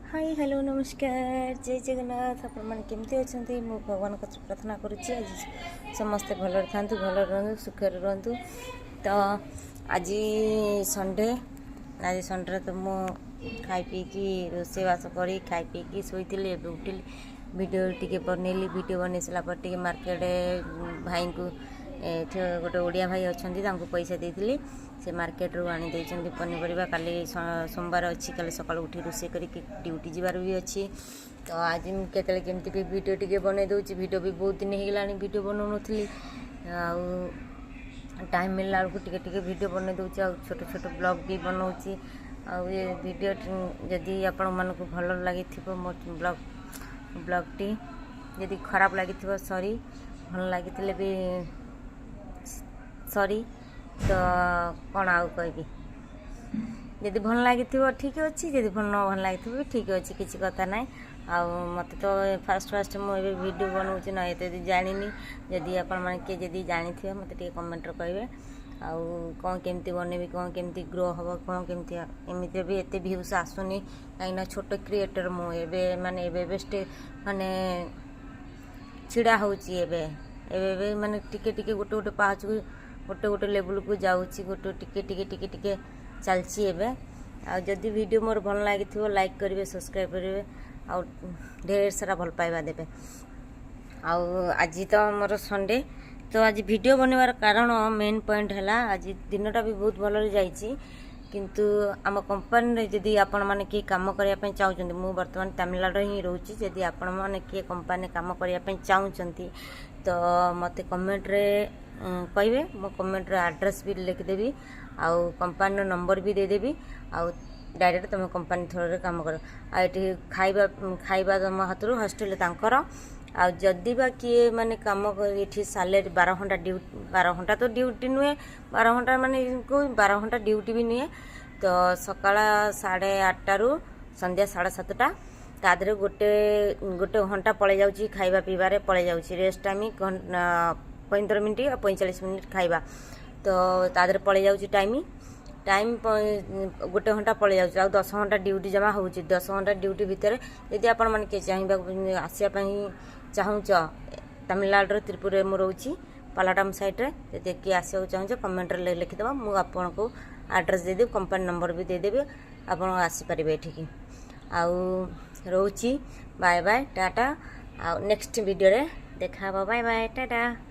High, hello, ନମସ୍କାର, ଜୟ ଜଗନ୍ନାଥ। ଆପଣମାନେ କେମିତି ଅଛନ୍ତି? ମୁଁ ଭଗବାନଙ୍କ କତିରେ ପ୍ରାର୍ଥନା କରୁଛି, ଆଜି ସମସ୍ତେ ଭଲରେ ଥାନ୍ତୁ, ଭଲରେ ରୁହନ୍ତୁ, ସୁଖରେ ରୁହନ୍ତୁ। ତ ଆଜି ସଣ୍ଡେ। ଆଜି ସଣ୍ଡେରେ ତ ମୁଁ ଖାଇ ପିଇକି, ରୋଷେଇବାସ କରି ଖାଇ ପିଇକି ଶୋଇଥିଲି। ଏବେ ଉଠିଲି, ଭିଡ଼ିଓ ଟିକେ ବନେଇଲି। ଭିଡ଼ିଓ ବନେଇ ସାରିଲା ପରେ ଟିକେ ମାର୍କେଟ ଭାଇଙ୍କୁ, ଏଠି ଗୋଟେ ଓଡ଼ିଆ ଭାଇ ଅଛନ୍ତି, ତାଙ୍କୁ ପଇସା ଦେଇଥିଲି। ସେ ମାର୍କେଟରୁ ଆଣି ଦେଇଛନ୍ତି ପନିପରିବା। କାଲି ସୋମବାର ଅଛି। କାଲି ସକାଳୁ ଉଠି ରୋଷେଇ କରିକି ଡ୍ୟୁଟି ଯିବାର ବି ଅଛି। ତ ଆଜି ମୁଁ କେତେବେଳେ କେମିତି ବି ଭିଡ଼ିଓ ଟିକେ ବନେଇ ଦେଉଛି। ଭିଡ଼ିଓ ବି ବହୁତ ଦିନ ହେଇଗଲାଣି ଭିଡ଼ିଓ ବନଉନଥିଲି। ଆଉ ଟାଇମ୍ ମିଳିଲା ବେଳକୁ ଟିକେ ଟିକେ ଭିଡ଼ିଓ ବନେଇ ଦେଉଛି ଆଉ ଛୋଟ ଛୋଟ ବ୍ଲଗ୍ ବି ବନଉଛି। ଆଉ ଏ ଭିଡ଼ିଓ ଯଦି ଆପଣମାନଙ୍କୁ ଭଲ ଲାଗିଥିବ, ମୋ ବ୍ଲଗ୍ଟି ଯଦି ଖରାପ ଲାଗିଥିବ, ସରି। ଭଲ ଲାଗିଥିଲେ ବି ସରି। ତ କ'ଣ ଆଉ କହିବି? ଯଦି ଭଲ ଲାଗିଥିବ, ଠିକ୍ ଅଛି। ଯଦି ଭଲ ନ ଭଲ ଲାଗିଥିବ ବି ଠିକ୍ ଅଛି, କିଛି କଥା ନାହିଁ। ଆଉ ମୋତେ ତ ଫାଷ୍ଟ ଫାଷ୍ଟ ମୁଁ ଏବେ ଭିଡ଼ିଓ ବନଉଛି ନା, ଏତେ ଜାଣିନି। ଯଦି ଆପଣମାନେ କିଏ ଯଦି ଜାଣିଥିବେ, ମୋତେ ଟିକେ କମେଣ୍ଟରେ କହିବେ। ଆଉ କ'ଣ କେମିତି ବନେଇବି, କ'ଣ କେମିତି ଗ୍ରୋ ହେବ, କ'ଣ କେମିତି। ଏମିତିରେ ବି ଏତେ ଭ୍ୟୁଜ୍ ଆସୁନି, କାହିଁକିନା ଛୋଟ କ୍ରିଏଟର୍ ମୁଁ ଏବେ, ମାନେ ଏବେ ଏବେ ମାନେ ଛିଡ଼ା ହେଉଛି। ଏବେ ଏବେ ଏବେ ମାନେ ଟିକେ ଟିକେ ଗୋଟେ ଗୋଟେ ପାହାଚକୁ, ଗୋଟେ ଗୋଟେ ଲେବୁଲକୁ ଯାଉଛି, ଗୋଟେ ଟିକେ ଟିକେ ଟିକେ ଟିକେ ଚାଲିଛି ଏବେ। ଆଉ ଯଦି ଭିଡ଼ିଓ ମୋର ଭଲ ଲାଗିଥିବ, ଲାଇକ୍ କରିବେ, ସବସ୍କ୍ରାଇବ୍ କରିବେ ଆଉ ଢେର ସାରା ଭଲ ପାଇବା ଦେବେ। ଆଉ ଆଜି ତ ଆମର ସଣ୍ଡେ। ତ ଆଜି ଭିଡ଼ିଓ ବନେଇବାର କାରଣ, ମେନ୍ ପଏଣ୍ଟ ହେଲା, ଆଜି ଦିନଟା ବି ବହୁତ ଭଲରେ ଯାଇଛି। କିନ୍ତୁ ଆମ କମ୍ପାନୀରେ ଯଦି ଆପଣମାନେ କିଏ କାମ କରିବା ପାଇଁ ଚାହୁଁଛନ୍ତି, ମୁଁ ବର୍ତ୍ତମାନ ତାମିଲନାଡ଼ୁରେ ହିଁ ରହୁଛି। ଯଦି ଆପଣମାନେ କିଏ କମ୍ପାନୀରେ କାମ କରିବା ପାଇଁ ଚାହୁଁଛନ୍ତି, ତ ମୋତେ କମେଣ୍ଟରେ କହିବେ। ମୁଁ କମେଣ୍ଟରେ ଆଡ୍ରେସ୍ ବି ଲେଖିଦେବି ଆଉ କମ୍ପାନୀର ନମ୍ବର ବି ଦେଇଦେବି। ଆଉ ଡାଇରେକ୍ଟ ତୁମେ କମ୍ପାନୀ ଥ୍ରୋରେ କାମ କର। ଆଉ ଏଠି ଖାଇବା ଖାଇବା ତୁମ ହାତରୁ, ହଷ୍ଟେଲ ତାଙ୍କର। ଆଉ ଯଦି ବା କିଏ ମାନେ କାମ କରି, ଏଠି ସାଲେରୀ 12 ଘଣ୍ଟା ଡ୍ୟୁଟି। 12 ଘଣ୍ଟା ତ ଡ୍ୟୁଟି ନୁହେଁ, 12 ଘଣ୍ଟା ମାନେ 12 ଘଣ୍ଟା ଡ୍ୟୁଟି ବି ନୁହେଁ। ତ ସକାଳ 8:30ରୁ ସନ୍ଧ୍ୟା 7:30। ତା ଦେହରେ ଗୋଟେ ଗୋଟେ ଘଣ୍ଟା ପଳେଇ ଯାଉଛି, ଖାଇବା ପିଇବାରେ ପଳେଇ ଯାଉଛି। ରେଷ୍ଟ ଟାଇମ୍ 15 ମିନିଟ୍ ଆଉ 45 ମିନିଟ୍ ଖାଇବା, ତ ତା ଦେହରେ ପଳେଇ ଯାଉଛି ଟାଇମ୍। ଟାଇମ୍ ଗୋଟେ ଘଣ୍ଟା ପଳେଇ ଯାଉଛି ଆଉ 10 ଘଣ୍ଟା ଡ୍ୟୁଟି ଜମା ହେଉଛି। 10 ଘଣ୍ଟା ଡ୍ୟୁଟି ଭିତରେ ଯଦି ଆପଣମାନେ କିଏ ଚାହିଁବାକୁ, ଆସିବା ପାଇଁ ଚାହୁଁଛ, ତାମିଲନାଡ଼ୁର ତ୍ରିପୁରରେ ମୁଁ ରହୁଛି, ପାଲାଟାମ ସାଇଡ଼୍ରେ। ଯଦି କିଏ ଆସିବାକୁ ଚାହୁଁଛ, କମେଣ୍ଟରେ ଲେଖିଦେବ। ମୁଁ ଆପଣଙ୍କୁ ଆଡ୍ରେସ୍ ଦେଇଦେବି, କମ୍ପାନୀ ନମ୍ବର ବି ଦେଇଦେବି, ଆପଣ ଆସିପାରିବେ ଏଠିକି। ଆଉ ରହୁଛି, ବାଏ ବାଏ, ଟାଟା। ଆଉ ନେକ୍ସଟ ଭିଡ଼ିଓରେ ଦେଖା ହେବ। Bye bye, tata.